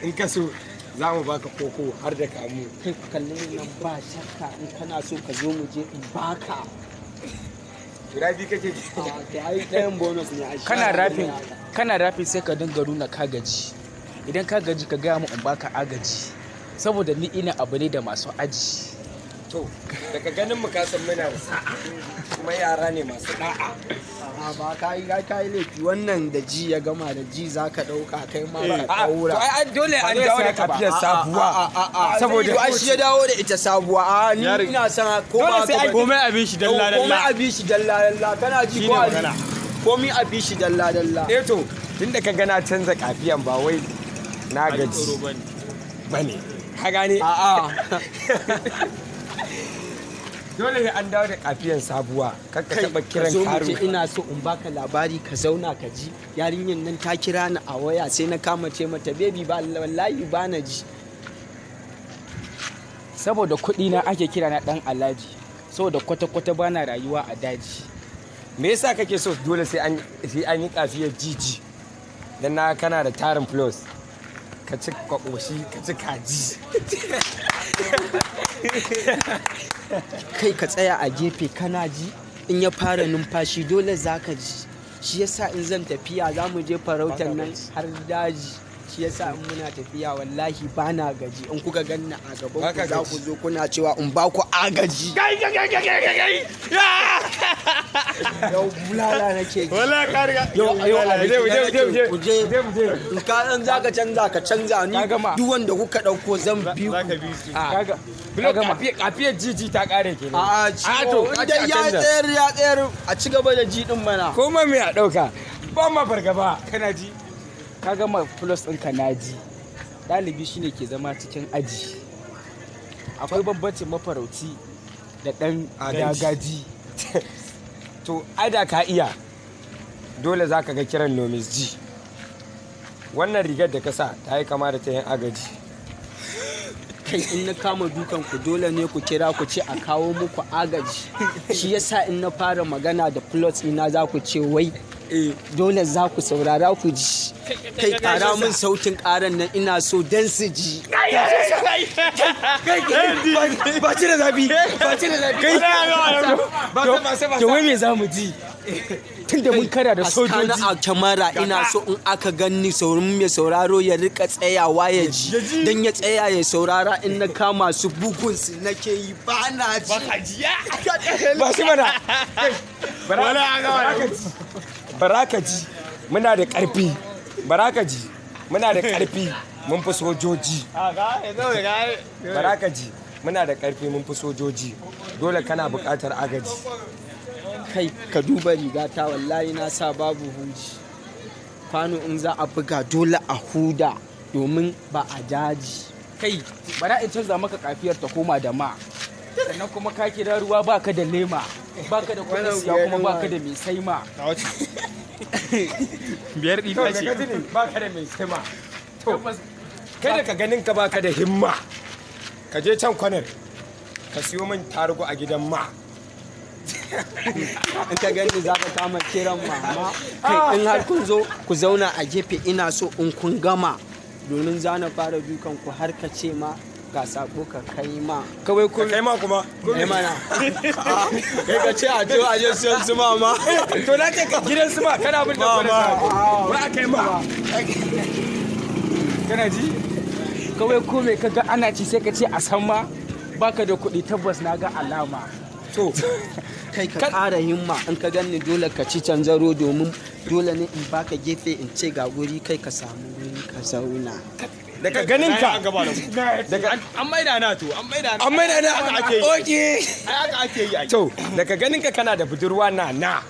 In ka so za mu baka koko har da kamu. Kai, ku kalli ni nan, ba shakka in kana so ka zo mu je in baka. Guda biyu kake ji. A to, ai ɗayan bonus ne a shi. Kana rapping, kana rapping, sai ka dinga nuna ka gaji. Idan ka gaji, ka gaya mu in baka agaji, saboda ni ina abu ne da masu aji. To, daga ganin mu ka san muna da sa'a, kuma yara ne masu da'a. A ba ka yi, ka yi laifi. Wannan da ji ya gama da ji za ka ɗauka, kai ma ka A to, ɗaura. ai dole an zai dawo da saya ka ba. kafiyar sabuwa. Saboda ai shi ya dawo da ita sabuwa. A ni ina son ko Dole ba sai ka an- Komai abin shi dalla komai dalla. a bi shi dalla dalla, kana ji Shine ko Ali? magana. Komai a bi shi dalla dalla. Eh to, tunda ka gana canza kafiyan, ba wai na gaji bane. Ka gane? A'a. Dole sai an dawo da kafiyan sabuwa. Kar ka taba ka kiran zo mu karo. je, ina so in baka labari, ka zauna ka ji. Yarinyar nan ta kira ni a waya, sai na kama ce mata, "Baby, ba wallahi ba na ji." Saboda kuɗi na ake kira na ɗan alaji, saboda kwata-kwata bana rayuwa a daji. Me yasa kake so dole sai an yi kafiyar jiji? Dan na kana da tarin plus. Ka ci kwakoshi, ka ci kaji. Kai, ka tsaya a gefe, kana ji, in ya fara numfashi dole za ka ji. Shi yasa in zan tafiya, za mu je farautar nan har daji. Shi yasa in muna tafiya, wallahi ba na gaji. In kuka ganni a gaban Baka ku, za gaji. ku zo kuna cewa in ba ku agaji. Kai kai kai kai kai kai. Yau bulala nake ji. Wallahi ka riga. Yau yau a je je je je. Ku je. Je mu je. In ka in za ka canza, ka canza. Ni Ka gama. duk wanda kuka ɗauko zan bi Za ku. ka bi su. Kaga Blok gama. Kafiyar jiji ta kare kenan. A A to, to, ka in ce dai a ya canza. tsayar, ya tsayar, a ci gaba da ji din mana. Ko ma me a dauka. Ba ma fargaba. Kana ji, ka gama plus ɗinka, na ji. Ɗalibi shine ke zama cikin aji. Akwai bambancin mafarauci da ɗan Agaji. dagaji. To, ai da ka iya, dole za ka ga kiran Nomis G. Wannan rigar da ka sa ta yi kama da ta yin agaji. Kai, in na kama dukan ku, dole ne ku kira ku ce a kawo muku agaji. Shi yasa in na fara magana da plot ina, za ku ce wai dole za ku saurara ku ji. Kai, kara min sautin karan nan, ina so dan su ji. Ba ci da zafi, ba ci da zafi. Kai. Ba sa ba sa ba To, wai me za mu ji tunda mun kara da Haska na sojoji? a kyamara, ina so in aka ganni, saurin mai sauraro ya rika tsayawa ya ji, dan ya tsaya ya saurara. In na kama su, bugun su nake yi, ba na ji. Ba shi mana. Wala an gama. Bara ka ji, muna da ƙarfi. Bara ka ji, muna da ƙarfi, mun fi sojoji. A ga yanzu ga. Bara ka ji, muna da ƙarfi, mun fi sojoji. Dole kana buƙatar agaji. Kai, ka duba rigata, wallahi na sa babu huji. Kwano in za a buga, dole a huda domin ba a daji. Kai, bara in canza maka kafiyar ta koma da ma. Sannan kuma ka kira ruwa, baka da lema, baka da kuɗin siya, kuma baka da mai saima. Biyar To, ɗifa da ce. ka ji ne, baka da mai sama. To, kai da ka ganin ka baka da himma. Ka je can kwanar. Ka siyo min tarugu a gidan ma. In ka gani za ka kama kiran mama. Kai, in har kun zo, ku zauna a gefe, ina so in kun gama, domin za na fara dukan ku har ka ce ma ga sako ka kai ma. Kawai Ka kai ma kuma. Kai mana. Kai, ka ce a je a je siyan su mama. To, na ce ka gidan su ma kana bin da kwanar. Wa a kai ma. Kana ji, kawai ko me kaga ana ci, sai ka ce a san ma baka da kuɗi. Tabbas na ga alama. To, Kai, ka ƙara himma. In ka ganni, dole ka ci canzaro, domin dole ne in baka gefe, in ce ga guri, kai ka samu guri ka zauna. Daga ganin ka. An gaba da ku. Daga An maida na to, an maida na. An maida na. Haka ake yi. Okay. Ai haka ake yi ai. To, daga ganin ka kana da budurwa na na.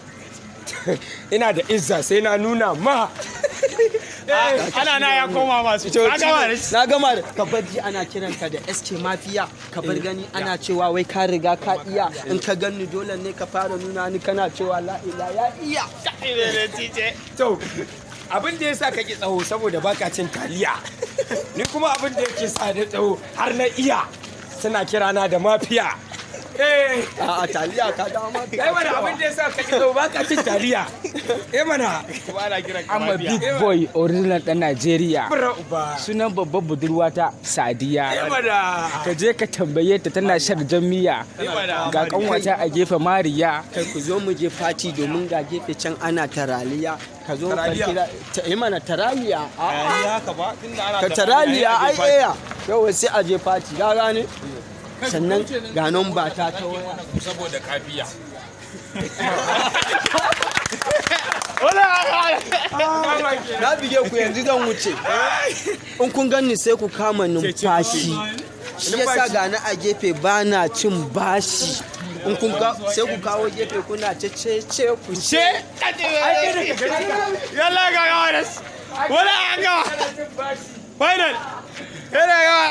Ina da izza, sai na nuna ma. Ana na ya koma masu. Ka gama da shi. Na gama da ka bar ji ana kiranka da SK Mafia, ka bar gani ana cewa wai ka riga ka iya. In ka ganni, dole ne ka fara nuna ni, kana cewa la ila ya iya. To, abin da yasa kake tsawo saboda baka cin taliya. Ni kuma abin da yake sa da tsawo har na iya, suna kirana da mafiya. Eh. A taliya ka dama. Kai mana abin da yasa ka ki zo ba ka cin taliya. Eh mana. I'm a big boy original ɗan Najeriya. Bura uba. Sunan babbar budurwata Sadiya. Eh mana. Ka je ka tambaye ta, tana shar jamiya. Ga kanwata a gefe Mariya. Kai, ku zo mu je fati domin ga gefe can ana taraliya. Ka zo ka Taraliya? kira ta yi mana taraliya. Ni haka ba tunda ana Ka taraliya ai eya. Yau sai a je fati, ka gane? Sannan ga number ta ta waya. Saboda kafiya. Na bige ku, yanzu zan wuce. In kun ganni sai ku kama numfashi. Shi yasa gani a gefe ba na cin bashi. In kun ga sai ku kawo gefe kuna ce ce ce ku ce. Yalla ga gawa da wala an gawa. Final. Yana gawa.